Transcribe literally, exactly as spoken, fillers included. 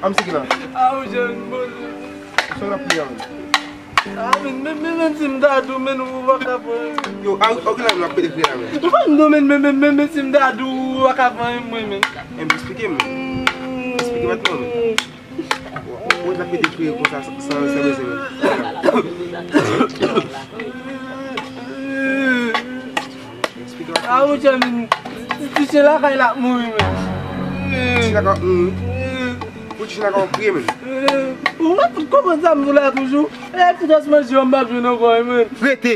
A, m siki la. A, ou jèn, bon. Sa w ap kriye a, menm? A, menm, menm, menm, menm si m ta di w, menm ou pa ka pran. Yo, a, ok la, m ap pete kriye la, menm. Ou pa m di w, menm, menm, menm, menm, menm si m ta di w, ou pa ka pran mwen, menm. Menm, eksplike m, menm. Eksplike m atò, menm. Ou, ou, ou t ap pete kriye konsa, san, san, san bezwen, menm. Eksplike m atò. A, ou jèn, menm. Ti, ti, ti lakay la ap mouri, menm. Ti lakay ap mouri? Pou ti lakay ap kriye, menm. Ou wè tout kòmantè m sou la toujou. E, poutans manje yo m p ap jwenn ankò, menm. Rete!